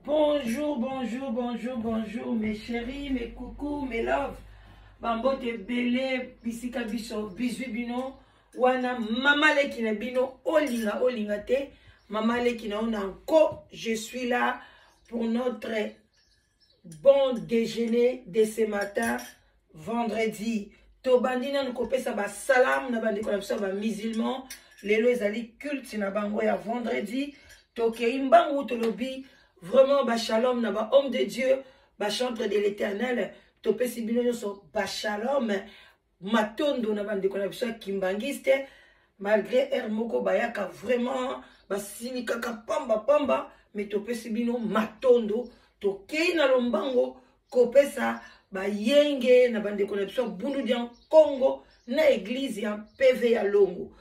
Bonjour, bonjour, bonjour, bonjour, mes chéris, mes coucous, mes loves. Bambote ebele bisika biso bizwi bino wana mama leki na bino olinga olinga te mama leki na yo na nko je suis là pour notre bon déjeuner de ce matin vendredi tobandi nanu kopesa basalamu na bandeko na biso ya bamusulman lelo ezali culte na bango ya vendredi tokei mbangu tolobi vraiment bashalom na bahomme de dieu bachantre de l'éternel topesi bino nyonso bashalom Matondo na bandeko na biso ya kimbangiste malgré heure moko bayaka vraiment basilikaka pamba pamba me topesi bino matondo tokei na lombango kopesa bayenge na bandeko na biso ya bundu dia congo na eglize ya pv ya longo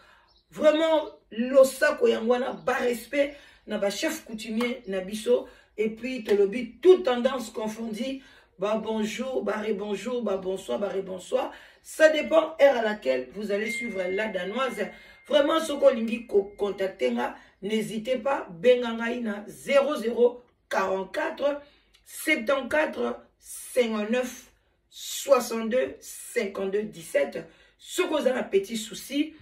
vraiment losako yango wana barespect na bachef coutumier na biso et puis tolobi toute tendance confondue ba bonjour ba rebonjour ba bonsoir ba rebonsoir ça dépend heure à laquelle vous allez suivre la danoise vraiment soki olingi kocontacte nga n'hésitez pas benga ngai na 0044 74 59 62 52 17 soki oza na petit souci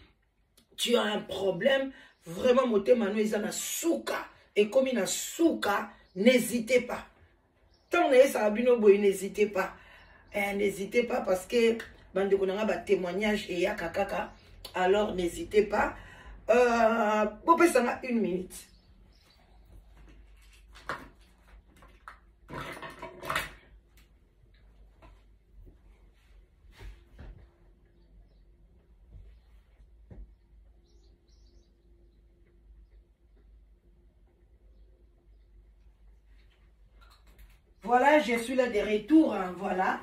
tu as un problème vraiment motema no eza na suka ekomi na suka n'hésitez pas ntango nayesaka bino boye n'hésitez pas eh, n'hésitez pas parce que bandeko na nga batémoignage eyaka kaka alors n'hésitez pas euh, bopesanga une minute Voilà, je suis là de retour, hein, voilà.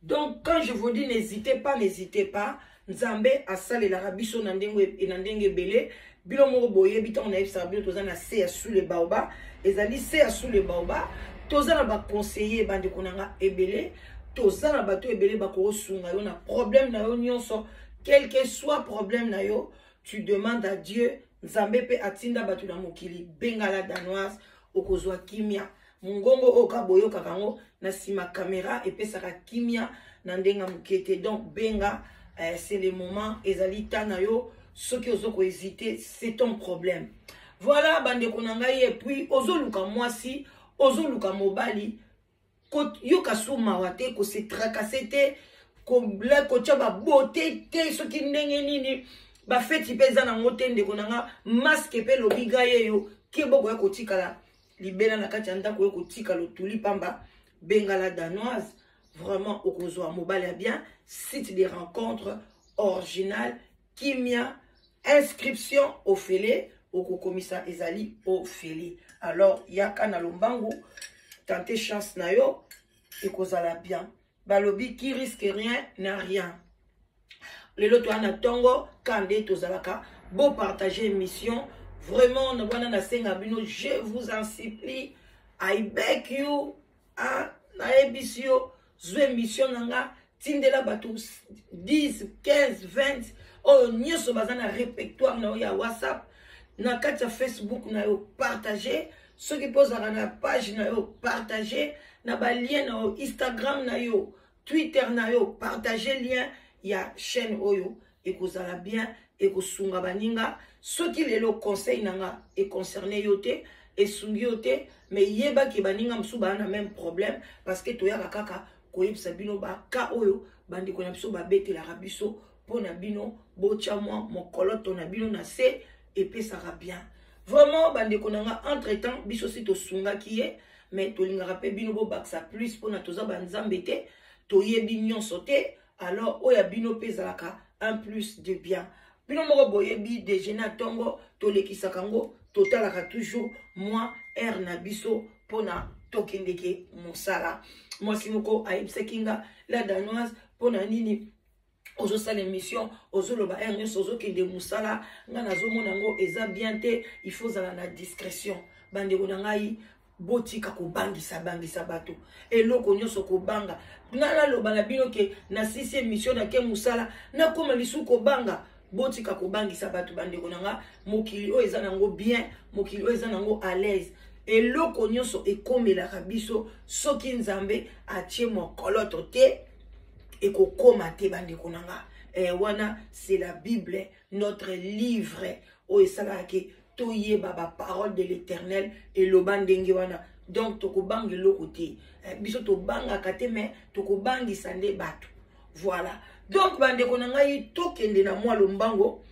Donc, quand je vous dis n'hésitez pas, n'hésitez pas. Nzambe asalelaka biso na ndenge na ndenge ebele bino moko boyebi ntango nayebisaka bino toza na se ya sous le baoba ezali se ya sous le baoba toza na baconseiller bandeko na nga ebele toza na bato ebele bakosunga yo na problème na yo nyonso quel que soit problème na yo tu demandes à dieu nzambe mpe atinda bato na mokili benga la danoise okozwa kimia mongongo oyo ka boyokaka yango na nsima kamera epesaka kimia na ndenge moke te donc benga eh, c'est le moment ezali ta na yo soki ozo kohésite c'est ton problème voilà bandeko na ngai epuis ozoluka mwasi ozoluka mobali koyoka su mawa te kose tracase te kotya babote te soki ndenge nini bafeti mpe eza nango te ndeko na nga maske mpe elobi ngai yeyo keba okoya kotikala libela na kati ya ndako oyo kotikala otuli pamba benga la danoise vraiment okozwa mobali ya bien site de rencontre original kimia inscription ofele okokomisa ezali ofele alors yaka na lombangu tente chance na yo ekozala bien balobi qui risque rien n'a rien lelo toya na ntongo ka nde tozalaka bopartage émission vraiment na wana nasenga bino je vous en supplie i beg you ah, nayebisi yo zwa émission na nga tindela bato 10 15 20 oyo nyonso baza na répertoire na yo ya whatsapp na kati ya facebook na yo partage soki mpe ozalaka na page na yo partage na balien na yo instagram na yo twitter na yo partage lien ya chaîne oyo ekozala bien ekosunga baninga soki lelo conseil na nga econcerne yo te esungi yo te mais yebaki baninga mosusu baa na même problème parce que toyaka kaka koyebisa bino baka oyo bandeko na biso babetelaka biso mpo na bino botya mwa mokoloto na bino na se epesaka bien vraiment bandeko na nga entre temps biso si tosungaki ye mais tolingaka mpe bino bobakisa plus mpona toza banzambe te toyebi nyonso te alors oyo ya bino mpe ezalaka un plus de bien bino moko boyebi dejeuner ya ntongo tolekisaka yango totalaka toujours mwa heure na biso mpona tokendeke mosala mwasi moko ayebisaki nga la danoise mpona nini ozosala émission ozoloba heure nyonso ozokende mosala ngai nazomona yango eza bien te il faut ozala na discrétion bandeko na ngai botika kobangisa bangisa bato eloko nyonso kobanga nga naloba na bino ke nasisi émission nake mosala nakoma lisusu kobanga botika kobangisa bato bandeko na nga mokili oyo eza nango bien mokili oyo eza nango à l'aise. Eloko nyonso ekomelaka biso, soki Nzambe atie mokoloto te, ekokoma te, bandeko na nga. Wana c'est la Bible, notre livre oyo esalaka ke toyeba baparole de l'Éternel eloba ndenge wana. Donc tokobanga eloko te. Biso tobangaka te, mais tokobangisa nde bato. Voilà. Donc bandeko na ngai, tokende na mwa lombango.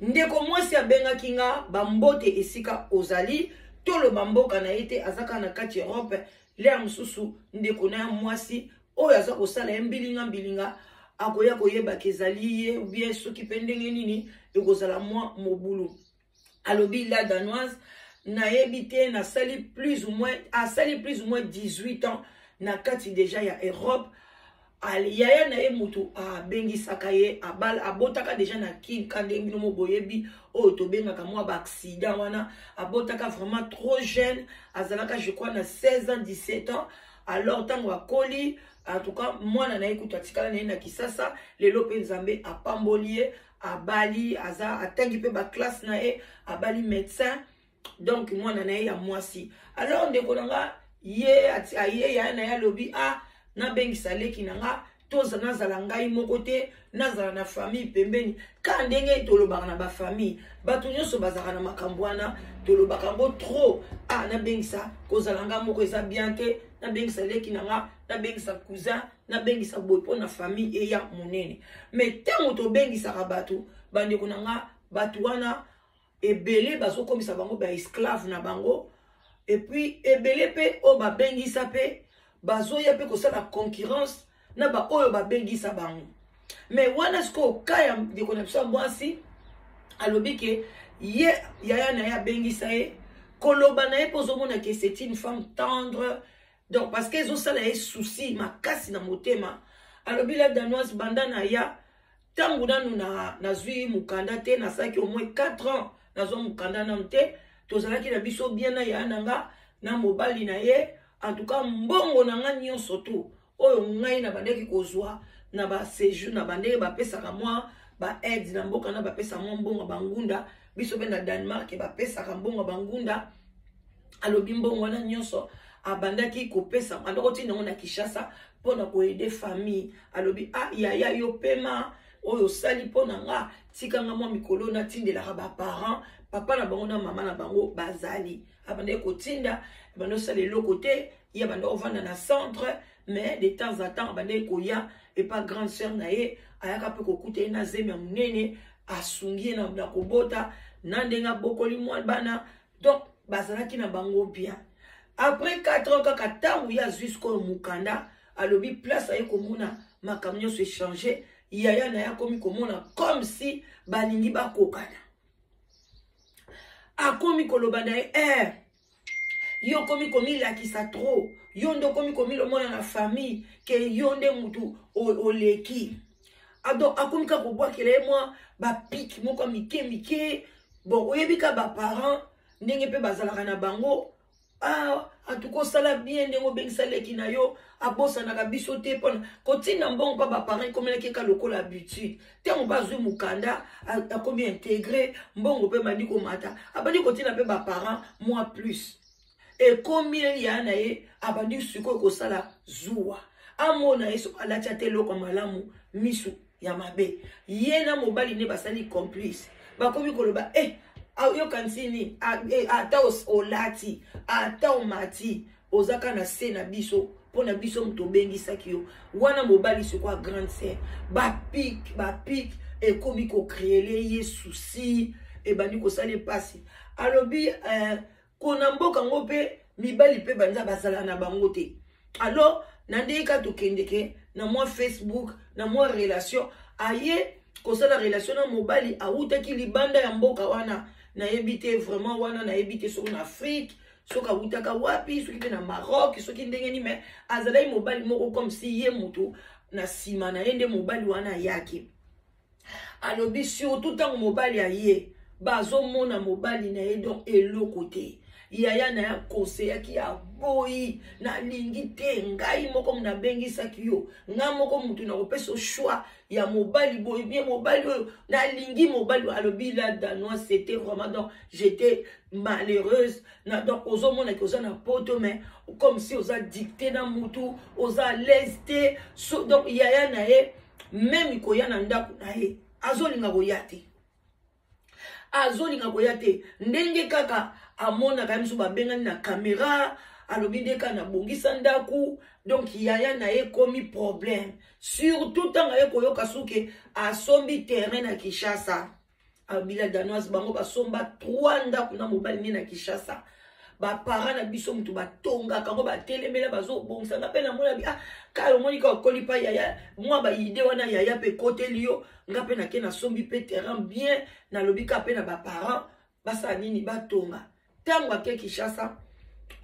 Ndeko mwasi abengaki nga, bambote esika ozali. Toloba mboka na ye te, aza kaka na kati Europe. Lere mosusu ndeko na ya mwasi oyo aza kosala ye mbilinga mbilinga akoya koyebaka ezali ye, bien soki mpe ndenge nini ekozala mwa mobulu. Alobi: "La Danoise, nayebi te, nasali plus ou moins, asali plus ou moins 18 ans na kati déjà ya Europe. Yaya na ye motu abengisaka ye, abotaka déjà na Kinka, ndenge bino mo boyebi oyo tobengaka mwa baaccident wana. Abotaka vraiment trop jeune, azalaka, je crois, na 16 ans, 17 ans. Alors ntango akoli, en tout cas mwana na ye kutu atikala na ye na Kisasa. Lelo mpe Nzambe apamboli ye, abali, aza atangi mpe baclasse na ye, abali médecin. Donc mwana na ye ya mwasi. Alors ndeko na nga, ye aye, yaya na ye alobi: 'Ah, nabengisa leki na nga, toza nazala ngai moko te, nazala na famille pembeni.' Ka ndenge tolobaka na bafamille, bato nyonso bazalaka na makambo wana, tolobaka yango trop: 'Ah, nabengisa, kozala nga moko eza bien te, nabengisa leki na nga, nabengisa cousin, nabengisa boye mpo na famille eya monene.' Mais ntango tobengisaka bato, bandeko na nga, bato wana ebele bazokomisa bango baesclave na bango. Et puis ebele mpe oyo babengisa mpe bazoya mpe kosala concurrence na baoyo babengisa bango. Mais wana sikoyo ka ya ndeko na biso ya mwasi, alobi ke ye yaya na ye abengisa ye, koloba na ye mpo ozomona ke c'est une femme tendre. Donc parce que ezosala ye souci makasi na motema. Alobi: 'La Danoise, banda na ya ntango nanu nazwi mokanda te, nasalaki au moins 4 ans nazwa mokanda nanu te, tozalaki na biso bien na yaya na nga na mobali na ye. En tout cas mbongo na nga nyonso tu oyo ngai na bandeki kozwa na baséjour na bandenge bapesaka mwa baaide na mboka na bapesa mwa mbongo bangunda, biso mpe na Danemark bapesaka mbongo bangunda. Alobi mbongo wana nyonso abandaki kopesa, abandaki kotinda yango na Kinshasa mpona koaider famille. Alobi: 'Ah yaya, yo pema oyo osali mpo na nga, tikanga mwa mikolo natindelaka baparent, papa na bango na mama na bango bazali.' Abandaki kotinda, abandi osala eloko te. Ye abandi kovanda na centre, mais de temps en temps abandaki koya epa grande sœur na ye. Ayaka mpe kokuta ye na zemi ya monene, asungi ye na kobota, na ndenge abokoli mwa bana. Donc bazalaki na bango bien. Après 4 ans kaka, ntango ye azwi sikoyo mokanda, alobi place aye komona makambo nyonso echanger. Yaya na ye akomi komona comme si balingi bakokana. Akomi koloba na ye: 'Eh, yo okomi komilakisa trop, yo nde okomi komilomona na famille ke yo nde mutu oleki.' Donc akomi kaka kobwakela ye mwa bapiques moko ya mike mike. Bon, oyebi ka baparent ndenge mpe bazalaka na bango. 'Ah, atuka osala bien ndenge obengisa leki na yo, abosanaka biso te mpona kotinda mbongo.' Mpa baparent ekomelaki eka lokola habitude. Ntango bazwi mokanda, akomi intégré, mbongo mpe bandi komata, abandi kotinda mpe baparent mwa plus. Ekomi ya na ye, abandi sikoyo kosala zuwa. Amona ye soki alati ata eloko ya malamu, misu ya mabe. Ye na mobali nde basali complice, bakomi koloba: 'Eh, yokanisi nini? Ata olati, ata omati, oza kaka na se na biso, mpo na biso moto obengisaki yo wana.' Mobali sikoyo ya grande sœur, bapiques bapiques ekomi kocréer ye souci, ebandi kosala epasi. Alobi kona mboka yango mpe mibali mpe banza bazala na bango te. Alors na ndenge kaka tokendeke na mwa Facebook, na mwa relation, aye kosala relation na mobali awutaki libanda ya mboka wana. Nayebi te vraiment wana, nayebi te soki na Afrique, soki awutaka wapi, soki mpe na Maroc, soki ndenge nini. Mais azalaki mobali moko comme si ye moto na nsima na ye nde mobali wana ayaki. Alobi surtout ntango mobali aye, bazomona mobali na ye donc eloko te. Yaya na ye akonseyaki, aboyi: "Nalingi te, ngai moko nabengisaki yo, ngai moko motu nakopesa choix ya mobali boye bien, mobali oyo nalingi, mobali oyo." Alobi: "La Danoise, c'était vraiment, donc j'étais malheureuse na, donc ozomonaki oza na poto, mais comme si oza dicté na mutu, oza à l'aise te." So, donc yaya na ye, même koya na ndako na ye, azolinga koya te, azolinga koya te. Ndenge kaka amonaka ye mosusu babengani na caméra, alobi nde kaka nabongisa ndako. Donc yaya na ye ekomi problème, surtout ntango aye koyoka suke asombi terrain na Kinshasa. Alobi: "La Danoise, bango basomba 3 ndako na mobali nde na Kinshasa. Baparent na biso motu batongaka yango, batelemela, bazobongisa. Nga mpe namona bi, ah, kaka omoni ka okoli pa yaya, mwa baide wana yaya mpe ekoteli yo. Nga mpe nake nasombi mpe terrain bien, nalobi kaka mpe na baparent basala nini, batonga." Ntango ake Kinshasa,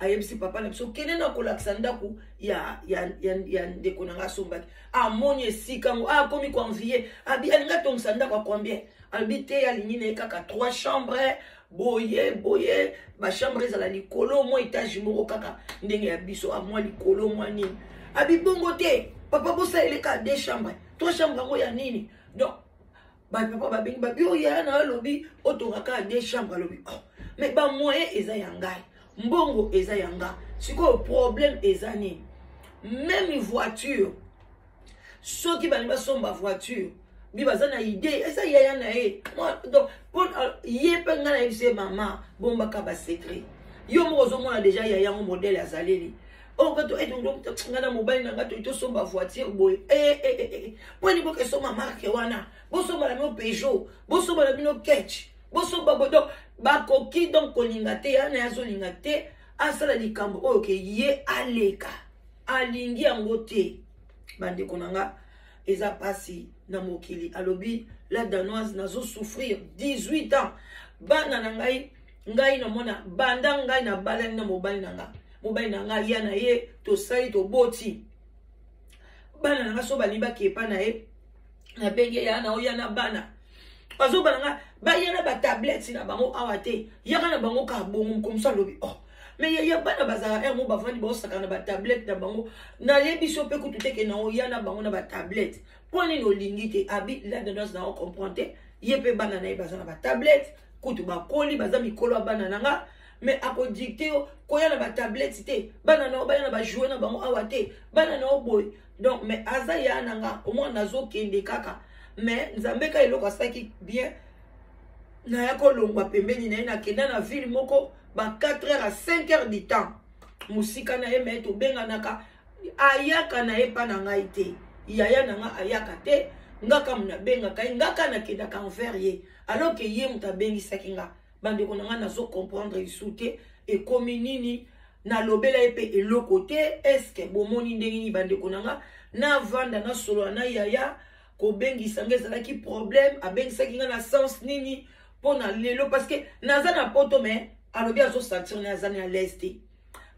ayebisi papa na biso: "Kende na kolakisa ndako ya ndeko na nga asombaki." Amoni esika yango, akomi koenvier. Abi alingi atongisa ndako ya combien? Alobi te, alingi na ye kaka trois chambre boye boye, bachambre ezala likolo, mwa étage moko kaka ndenge ya biso, amwa likolo, mwa nini. Abi bongo te, papa, bosalele kaka deux chambre, trois chambre yango ya nini? Donc bapapa babengi, babi: "Oyo yaya na alobi otonga kaka deux chambre." Alobi: "Oh, mais bamoyen eza ya ngai, mbongo eza ya nga, sikoyo problème eza nini?" Même voiture, soki balingi basomba voiture, bi baza na idée, eza yaya na ye. Donc ye mpe, ngai nayebisi ye: "Mama, bombaka basecret yo moko." Ozomona déjà yaya yango modèle azaleli oyo kato ngai na mobali na ngai toyi tosomba voiture boye, mponi bokesomba marque wana, bosomba na bino Peugeot, bosomba na bino Ketch, bosomba bo. Donc bakoki donc kolinga te, ya na ye azolinga te asala likambo oyo ke ye aleka, alingi yango te. Bandeko na nga, eza mpasi na mokili. Alobi: "La Danoise, nazosouffrir 18 ans. Bana na ngai, ngai namona banda ngai nabalani na mobali na nga, mobali na ngai ya na ye, tosali, toboti bana na nga. So balingi bakepa na ye, nabengi ya na oya na bana, bazobana nga, baya na batablette na bango awa te, yaka na bango kaka bongo." Mokomosu alobi: "Oh, mais yaya, bana bazalaka ere mo bavandi, baosaka na batablette na bango. Nayebi so mpe kutu teke na oya na bango na batablette, mpo nini olingi te?" Abi: "La Danoise, na ocomprendre te. Ye mpe bana na ye baza na batablette, kutu bakoli, baza mikolo ya bana na nga, mais akodicter yo koya na batablette te. Bana na yo baya na bajouets na bango awa te, bana na yo boye. Donc mais aza ya na nga, omwana nazokende kaka, mais Nzambe ka eloko asalaki bien, naya kolongwa pembeni na ye, nakenda na ville moko ba 4 heures à 5 heures du temps mosika na ye, mais tobenganaka. Ayaka na ye mpa na ngai te, yaya na nga ayaka te. Nga kamu nabengaka ye, nga ka nakendaka envers ye, alors ke ye moto abengisaki nga." Bandeko na nga, nazocomprendre lisu te ekomi nini. Nalobela ye mpe eloko te. Eske bomoni ndenge nini, bandeko na nga? Navanda, nasolola na yaya, kobengisa nga ezalaki problème. Abengisaki nga na sens nini mpo na lelo? Parce que naza na poto, mais alobi azosentir na aza na l'aise te.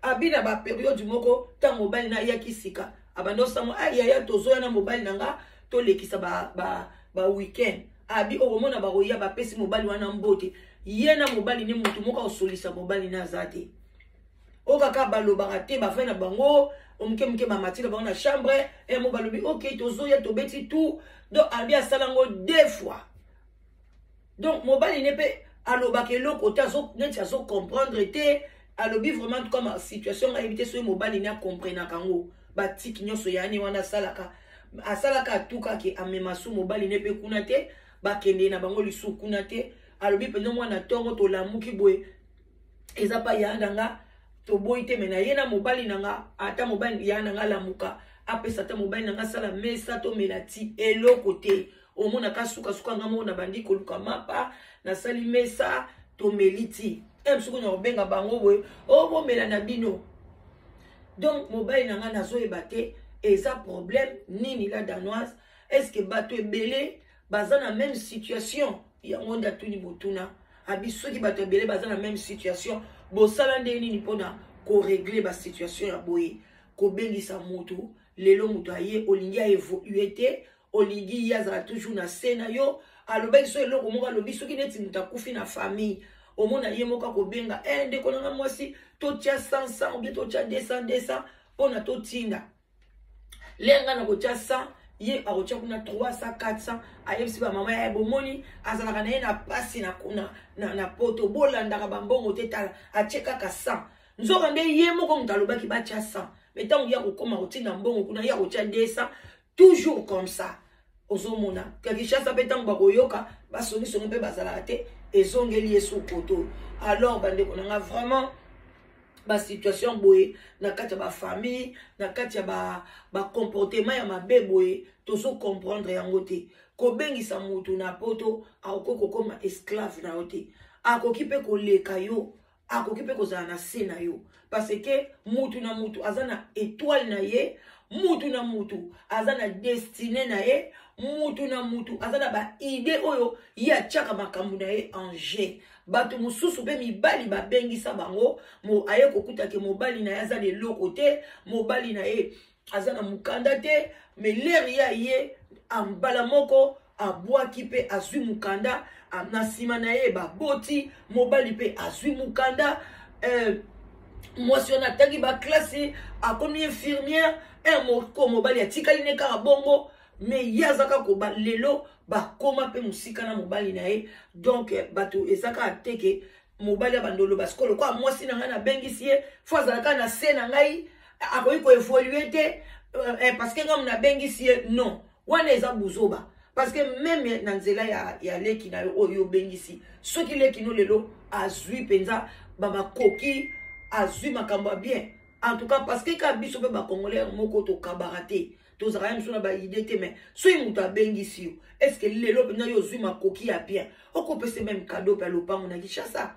Abi na bapériode moko, ntango mobali na ayaki sika, abandi osango: "Ah yaya, tozoya na mobali na nga, tolekisa ba, ba, ba weekend." Abi okomona bakoya, bapesi mobali wana mbote, ye na mobali ne, motu moko akosolisa mobali ne aza te. Oyo kaka balobaka te, bafai na bango moke moke, bamati na bango na chambre mo, balobi: "Ok, tozoya, tobeti tout." Donc abi asala yango deux fois. Donc mobali ne mpe alobaka eloko te, neti azocomprendre te. Alobi: "Vraiment, tout comme situation, ayebi te soki mobali ne akomprenaka yango." Batiki nyonso yani wana asalaka, asalaka atukaki, amema su mobali ne mpe kuna te, bakende na bango lisu kuna te. Alobi mpenza mwana ntongo tolamuki boye, eza pa ya na nga, toboyi te, mais na ye na mobali na nga, ata mobali ya na nga alamuka, apesa ata mobali na nga asala mesa, tomela ti, eloko te. Omonaka sukasuka nga moko na bandi koluka mapa, nasali mesa, tomeli ti. Mosuku na kobenga bango boye: "O, bomela na bino." Donc mobali na nga, nazoyeba te eza problème nini. La Danoise, est ce que bato ebele baza na même situation? Yango nde atuni motuna. Abi soki bato ebele baza na même situation, bosala ndenge nini mpona korégler basituation ya boye? Kobengisa motu lelo, moto aye, olingi aévoluer te, olingi ye azala toujours na se na yo. Alobaki so eloko moko, alobi soki neti moto akufi na famille, Omona ye moko akobenga, eh, ndeko na nga mwasi, totia 100 100 ou bien totia 200 200 mpona totinda. Le nga nakotia 100, ye akotia kuna 300 400. Ayebisi bamama ya bomoni, azalaka na ye na pasi na poto, bolandaka bambongo te, tala atie kaka 100. Nzoka nde ye moko moto alobaki batia 100, mais ntango ya kokóma kotinda mbongo kuna, ye akotia 200, toujours comme ça. Ozomona Kinshasa mpe ntango bakoyoka basongisongi mpe bazalaka te, ezongeli ye su koto. Alors bandeko na nga, vraiment basituation boye na kati ya bafamille, na kati ya bacomportement ba ya mabe boye, tozocomprendre yango te. Kobengisa motu na poto, akoki kokóma esclave na yo te, akoki mpe koleka yo, akoki mpe kozala na se na yo, parce que mutu na mutu aza na étoile na ye, mutu na mutu aza na destinée na ye, mutu na mutu aza na baidée oyo ye atiaka makambo na ye en jeu. Bato mosusu mpe mibali babengisa bango, aye kokutake mobali na ye aza na eloko te, mobali na ye aza na mokanda te, mais l'heure ya ye ambala moko abwaki mpe azwi mokanda na nsima na ye, baboti, mobali mpe azwi mokanda, mwasi wana atangi baklase, akomi infirmière moko, mobali atikali ne kaka bongo, mais ye aza kaka koba. Lelo bakóma mpe mosika na mobali na ye. Donc bato eza kaka te ke mobali ya bandolo basikoyo lokola mwasi na ngai nabengisi ye, faut azalaka na se na ngai, akoki koévoluer te parce que ngai nabengisi ye. Non, wana eza buzoba, parce que même na nzela ya leki na yo oyo obengisi, soki leki no lelo azwi mpenza bamakoki, azwi makambo ya bien, en tout cas, parce que kaka biso mpe bacongolais moko tokabaka te, tozalaka ye mosu na baidée te. Mais soki moto abengisi yo, est ce que lelo mpenza yo ozwi makoki ya bien, okopesa même cadeau mpe ya lopango na Kinshasa,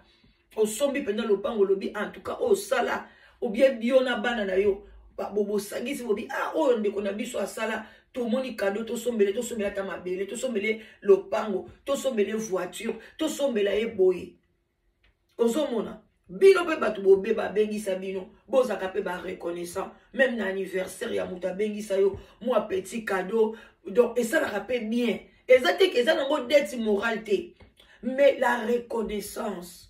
osombi mpenza lopango, olobi en tout cas oyo osala, obie bio na bana na yo, bosangisi, bobi: ah, oyo ndeko na biso asala, tomoni cadeau, tosombele, tosombele ata mabele, tosombele lopango, tosombele voiture, tosombela ye boye. Ozomona bino mpe bato bobe babengisa bino, bozalaka mpe bareconnaissant. Même na anniversaire ya moto abengisa yo, mwa petit cadeau, donc esalaka mpe bien. Eza te ke eza nango dette morale te, mais la reconnaissance,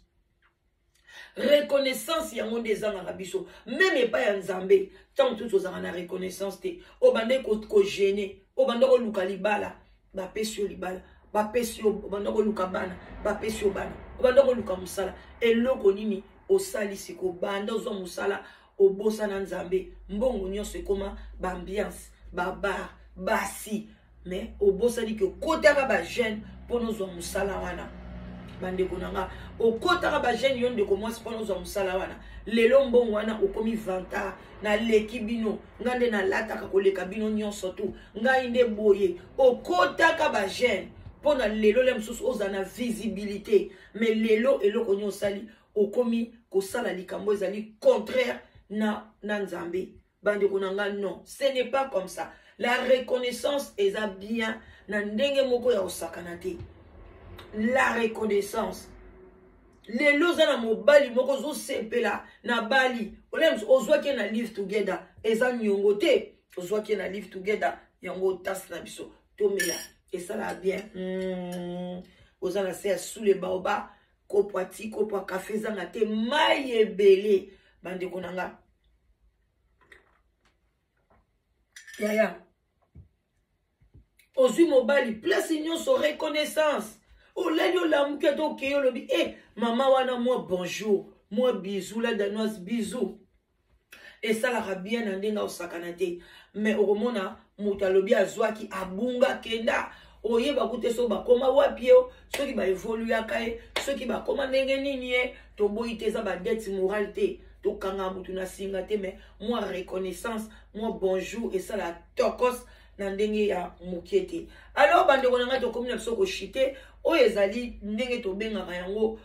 reconnaissance yango nde ezangaka biso. Même epai ya Nzambe, ntango mosusu ozalaka na reconnaissance te. Obande kojeûner, obanda koluka libala, bapesi yo libala, bapesi yo. Obanda koluka bana, bapesi yo bana. Obanda koluka mosala, eloko nini osalisi? Kobanda ozwa mosala, obosana Nzambe. Mbongo nyonso ekóma baambiance, babar, basi, mais obosani ke okotaka bajeûne mpona ozwa mosala wana. Bandeko na nga, okotaka bajeûne, yo ndeko mwasi, mpona ozwa mosala wana. Lelo mbongo wana okomi vantard: naleki bino, ngai nde nalataka koleka bino nyonso tu, ngai nde boye. Okotaka bajeûne mpona lelo le mosusu ozala na visibilité, mais lelo eloko nyonso osali, okomi kosala likambo ezali contraire na Nzambe. Bandeko na nga, non, ce n'est pas comme ça. La reconnaissance eza bien na ndenge moko ya kosakana te. La reconnaissance, lelo oza na mobali moko, ozosepela na bali olem, ozwaki na Live Together, eza niongo te, ozwaki na Live Together. Yango tasi na biso tomela, esalaka bien. Oza na se ya sous le baobab, kopo ati, kopo ya kafe ezanga te, mai ebele. Bandeko na nga, yaya, ozwi mobali, place nyonso reconnaissance. Olali, olamuki, ata okei, olobi: e mama wana, mwa bonjour, mwa bisou, la Danoise, bisou, esalaka bien na ndenge osakana te. Mais okomona moto alobi azwaki, abunga, kenda oyeba kute soki bakóma wapi yo, soki baévoluaka ye, soki bakóma ndenge nini ye. Toboyi te, eza badette morale te, tokanga motu na singa te, mais mwa reconnaissance, mwa bonjour esala tokos na ndenge ya moke te. Alors bandeko na ngai, tokomi na biso kochuter. Oyo ezali ndenge tobengaka yango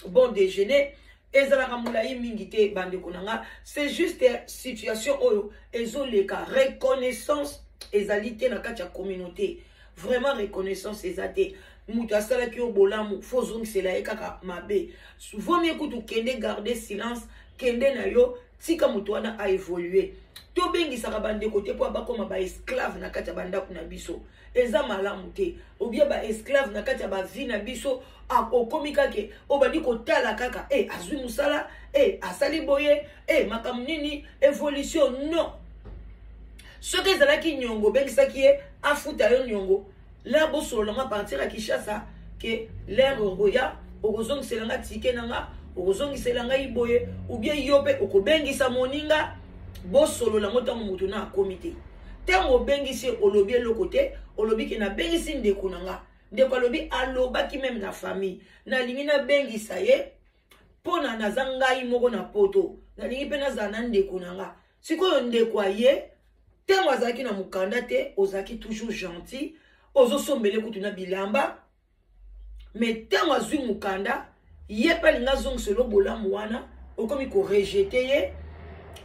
bon déjeuner, ezalaka molai mingi te. Bandeko na nga, c'est juste situation oyo ezoleka, reconnaissance ezali te na kati ya communauté. Vraiment reconnaissance eza te. Moto asalaki yo bolamu, faut ozongisela ye kaka mabe. Vaut mieux kutu kende garder silence, kende na yo. Tika moto wana aévolue. Tobengisaka bandeko te mpo bakoma baesclave na kati ya bandako na biso, eza malamu te. Obie baesclave na kati ya bavie na biso, okomi kake obandi kotala kaka e azwi mosala, e asali boye, e makambo nini, évolution. Non, soki ezalaki niongo, obengisaki ye afuta yo niongo, la bosolola ngo partir ya Kinshasa ke l'heure okoya, okozongisela nga ticket na nga, okozongisela ngai boye, ou bien yo mpe okobengisa moninga, bosolola ngo ntango moto na akomi te. Ntango obengisi, olobi eloko te, olobi ke nabengisi ndeko na nga. Ndeko alobi, alobaki même na famille: nalingi nabengisa ye mpo na naza ngai moko na poto, nalingi mpe nazala na ndeko na nga. Sikoyo ndeko aye, ntango azalaki na mokanda te, ozalaki toujours gentil, ozosombele kutu na bilamba. Mais ntango azwi mokanda, ye mpe alingi azongiselo bolamu wana, okomi korejeter ye,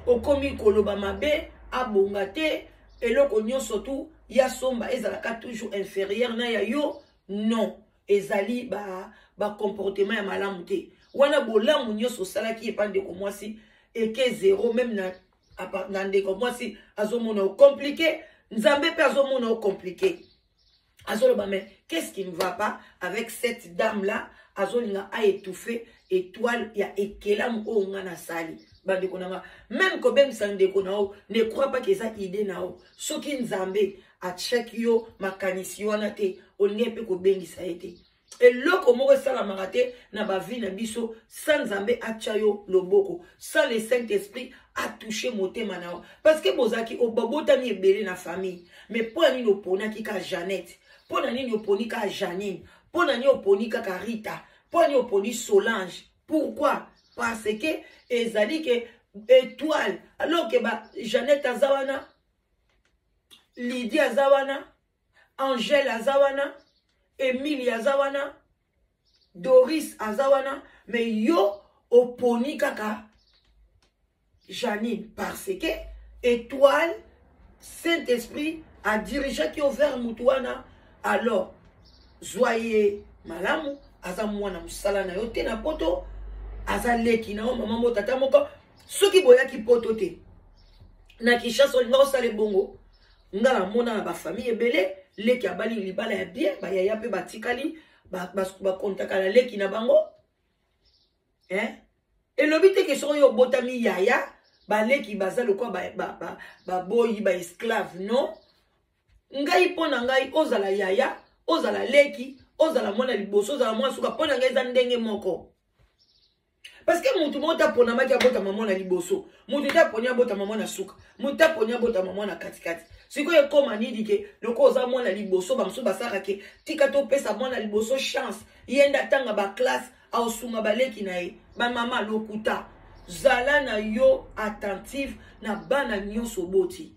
okomi koloba mabe, abonga te, eloko nyonso tu ya somba ezalaka toujours inférieur na ya yo. Non, ezali bacomportement ba ya malamu te wana. Bolamu nyonso osalaki epa ndeko mwasi eke zéro. Même na ndeko mwasi azomona ocompliqué, Nzambe mpe azomona ocompliqué, azoloba: mais qu'est-ce qui ne va pas avec cette dame là azolinga aétouffe étoile ya ekelamu oyo nga nasali. Bandeko na nga, même kobengisa ndeko na yo, ne crois pas ke eza idée na yo. Soki Nzambe atiaki yo makanisi wana te, olingi mpe kobengisa ye te. Eloko moko esalamaka te na bavie na biso sans Nzambe atya yo loboko, sans le Saint Esprit atouche motema na yo. Parce que bozalaki, babotami ebele na famille, mais mpo ya nini oponaki kaka Jeannette? Mpo na nini oponi kaka Janine? Mpo na nini oponi kaka Rita? Mpo na nini oponi Solange? Pourquoi? Parce que ezali ke étoile, alors ke ba Jeannette aza wana, Lydie aza wana, Angèle aza wana, Emilie aza wana, Doris aza wana, mais yo oponi kaka Janine, parce que étoile, Saint Esprit adirigeaki yo vers mutu wana. Alors zwa ye malamu. Aza mwana mosala na yo te na poto, aza leki na yo, mama mo tata moko. Soki boyaki poto te, na Kinshasa, olinga osala ebongo. Nga namona na bafamille ebele, leki abali libala ya bien, bayaya mpe batikali bakontaka na leki na bango, eh? Elobi te ke soki oyo obotami yaya, baleki baza lokwa baboyi, baesclave. Non, ngai, mpo na ngai, ozala yaya, ozala leki, ozala mwana liboso, ozala mwana suka, mpo na ngai eza ndenge moko. Parce que mutu moko taponamaki abotama mwana liboso, mutu te aponi abotama mwana suka, mutu te aponi abotama mwana katikati. Sikoyo ekóma nini ke loko oza mwana liboso, bamosusu basalaka ke tika topesa mwana liboso chance, ye nde atanga baclasse, aosunga baleki na ye. Bamama, lokuta. Zala na yo attentive na bana nyonso oboti.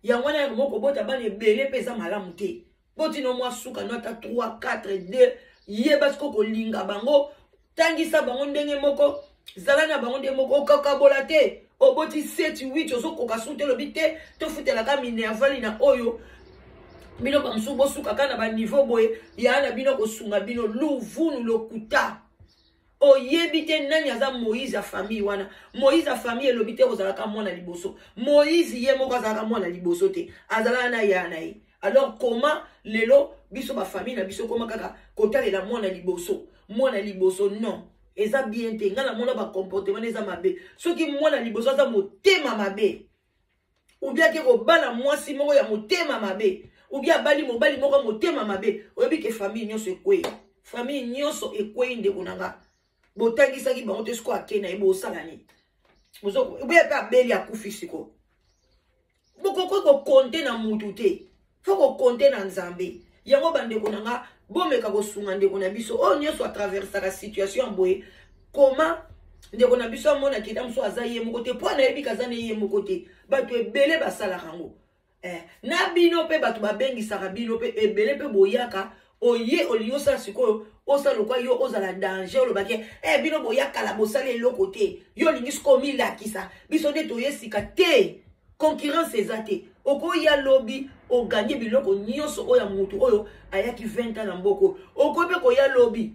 Yango wana yango moko, kobota bana ebele mpe eza malamu te. Boti no mwa suka no ata 3, 4, 2, yeba siko kolinga bango, tangisa bango ndenge moko, zala na bango ndenge moko, okakabola te. Oboti 7, 8, ozokoka su te, olobi te tofutelaka minerval na oyo. Bino bamosusu bosukaka na baniveau boye, ya na bino kosunga bino luvunu, lokuta. Oyebi te nani aza Moïse ya famille wana. Moïse ya famille elobi te kozalaka mwana liboso. Moïse ye moko azalaka mwana liboso te, azalaka na ya na ye. Alors comment lelo biso bafamille na biso koma kaka kotalela mwana liboso, mwana liboso? Non, eza bien te. Ngai namona bacomportement eza mabe. Soki mwana liboso aza motema mabe, ou bien ake kobala mwasi moko ya motema mabe, ou bien abali mobali moko ya motema mabe, oyebi ke famille nyonso ekwei, famille nyonso ekwei. Ndeko na nga, botangisaki bango te, siko ake na ye, bosala nini? Boya mpe abeli, akufi, sikoyo bokoki kocompter na mutu te, faut kocompter na Nzambe. Yango bandeko na nga, bomeka kosunga ndeko na biso oyo nyonso atraversaka situation ya boye. Koma ndeko na biso amonaki eta mosusu aza ye moko te, mpo anayebi kaza ne ye moko te. Bato ebele basalaka yango, eh, na bino mpe bato babengisaka bino mpe ebele mpe boyaka. Oye, olingi osala sikoyo, osala lokwa yo ozala danger, olobaki eh, bino boyakala, bosala eloko te. Yo olingi sikoyo omilakisa, biso nde toye sika te. Concurrence eza te. Okoya lobi, ogagner biloko nyonso oyo ya mutu oyo ayaki 20 ans na mboka. Okoki mpe koya lobi.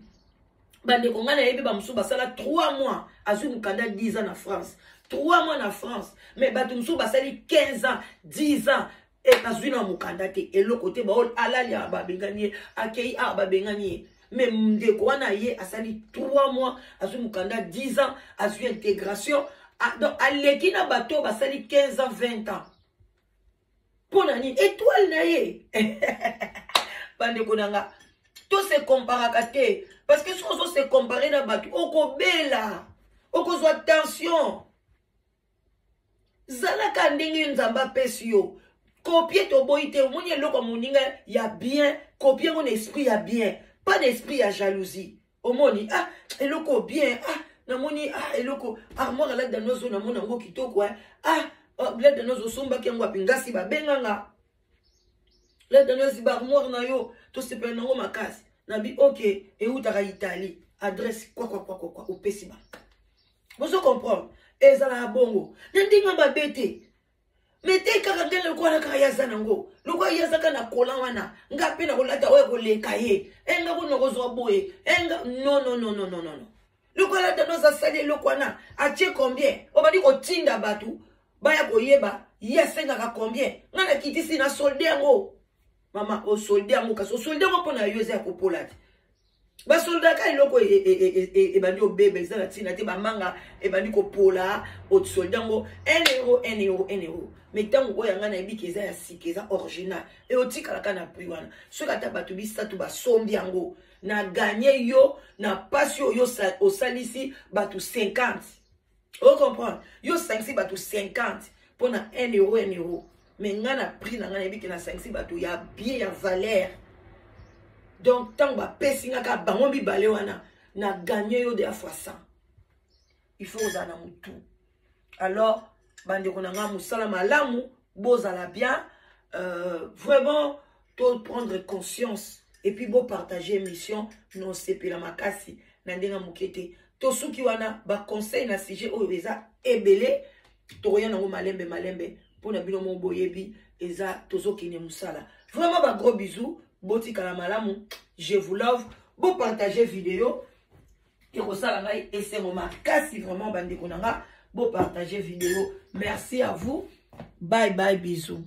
Bandeko, ngai nayebi bamosusu basala 3 mois, azwi mokanda, 10 ans na France. 3 mois na France, mais bato mosusu basali 15 ans, 10 ans e bazwi na mokanda te, eloko te. Baoyo alali awa babengani ye, akei awa babengani ye. Mais ndeko wana ye asali 3 mois, azwi mokanda, 10 ans azwi intégration. Donc aleki na bato oyo basali 15 ans, 20 ans. Mpo na nini? Étoile na ye. Bandeko na nga, to se comparaka te, parce que soki ozo se comparer na bato, okobela, okozwa tension. Zalaka ndenge Nzambe apesi yo. Copier toboyi te. Omoni eloko ya moninga ya bien, copier yango na esprit ya bien, pas na esprit ya jalousie. Omoni, ah, eloko bien, ah, namoni, ah, eloko armoire alada nozo, namoni yango kitoko, eh. Ah, lada nozo, osombaki yango wapi? Ngasi babenganga lada nozi, baarmoire na yo tosepela nango makasi. Nabi ok, eutaka Italie, adresse kwakwakwakwakwa, opesi ba bozo comprendre. Ezalaka bongo na ndenge mabe te, me te kaka ndenge lokola kaka ye aza nango, lokola ye azaka na kola wana, nga mpe nakolata oyo koleka ye, enga kuna kozwa boye, enga non, non, non, non, non, non. Lokola dano asali eloko wana, atie combien? Obandi kotinda bato baya koyeba ye asengaka combien. Nga nakitisi na solde yango, mama, osolde yango, kasi osolde yango mpo na yo eza ya kopola te. Basoldaka eloko ebandi obeba, eza na ntina te. Bamanga ebandi kopola, osolde yango 1 euro, 1 euro, 1 euro. Mais ntango oyo yanga nayebi ke eza ya sika, eza original, e otikalaka na prix wana. Soki ata bato misato basombi yango, na gagner yo na pasi oyo osalisi bato 50. Ocomprendre? Yo osangisi bato 50 mpo na 1 euro, 1 euro. Mais ngai na prix na ngai nayebi ke nasangisi bato ya bien, ya valeur. Donc ntango bapesi nga kaka bango mibale wana, na gagner yo de fois 100. Il faut ozala na motu. Alors bandeko na ngai, mosala malamu, bozala bien. Vraiment to prendre conscience et puis bopartage émission. Nosepela makasi na ndenge moke te. Tosuki wana. Baconseil na sujet oyo eza ebele, tokoya nango malembe malembe mpona bino moko boyebi. Eza tozokende mosala. Vraiment, bagros bisous, botikala malamu, je vous love. Bopartage vidéo, ekosala ngai esengo makasi. Vraiment bandeko na nga, bopartage vidéo. Merci à vous, bye bye, bisous.